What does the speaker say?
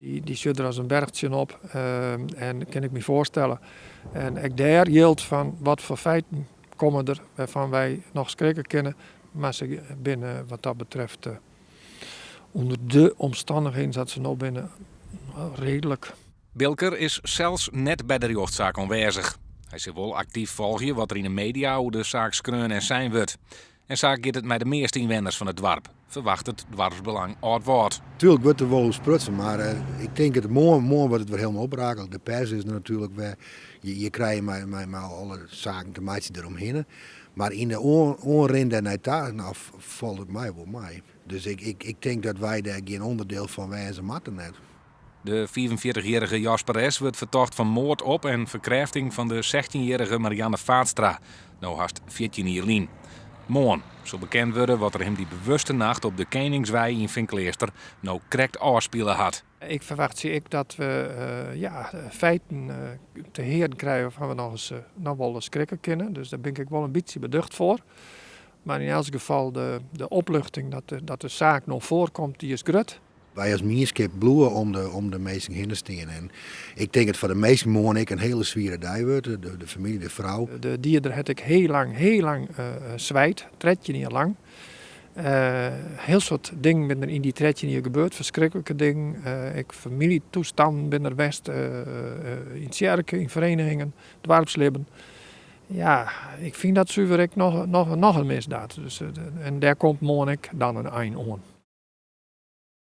Dy sjocht der as in berch tsjinop en kin ik my foarstelle. En ek dêr jildt fan wat foar feiten komme der wêrfan wy noch skrikke kinne, mar se binne wat dat betreft ûnder de omstannichheden sa't se no binne reedlik. Bilker is sels net by de rjochtsaak oanwêzich. Hy sil wol aktyf folgje wat der yn de media oer de saak skreaun en sein wurdt. En sa giet it mei de measte ynwenners fan it doarp, ferwachtet Doarpsbelang Aldwâld. Tuerlik wurdt der wol oer sprutsen, mar ik tink it moarn, moarn wurdt it wer helemaal oprakele. De pers is der natuerlik wer. Je krije mei, mei, mei alle saken te meitsjen deromhinne. Mar yn de oanrin dêrnei ta, no, falt it my wol mei. Dus ik, ik, ik tink dat wy dêr gjin ûnderdiel fan wêze moatte net. De 45-jierrige Jasper S. wurdt fertocht fan moard op en ferkrêfting fan de 16-jierrige Marianne Vaatstra, no hast 14 jier lyn. Moarn sil bekend wurde wat der him dy bewuste nacht op de Keningswei yn Feankleaster no krekt ôfspile hat. Ik ferwachtsje ek dat we ja, feiten te hearen krije wêrfan we noch ris noch wol skrikke kinne. Dus dêr bin ik ek wol in bytsje beducht foar. Mar yn elts gefal de, de opluchting dat de, dat de saak no foarkomt, dy is grut. Wy as mienskip bliuwe om de, om de minsken hinne stean. En ik tink dat foar de minsken moarn ek in hiele swiere dei wurdt. De, de famylje, de frou. De dieder hat ek hiel lang, hiel lang swijd, 13 jier lang. Hiel soad dingen binne der yn dy 13 jier gebeurd, ferskriklike dingen. Ek famyljetoestannen binne der west, yn tsjerke, yn ferenigingen, doarpslibben. Ja, ik fyn dat suver ek noch, noch, noch in misdaad. Dus, en dêr komt moarn ek dan in ein oan.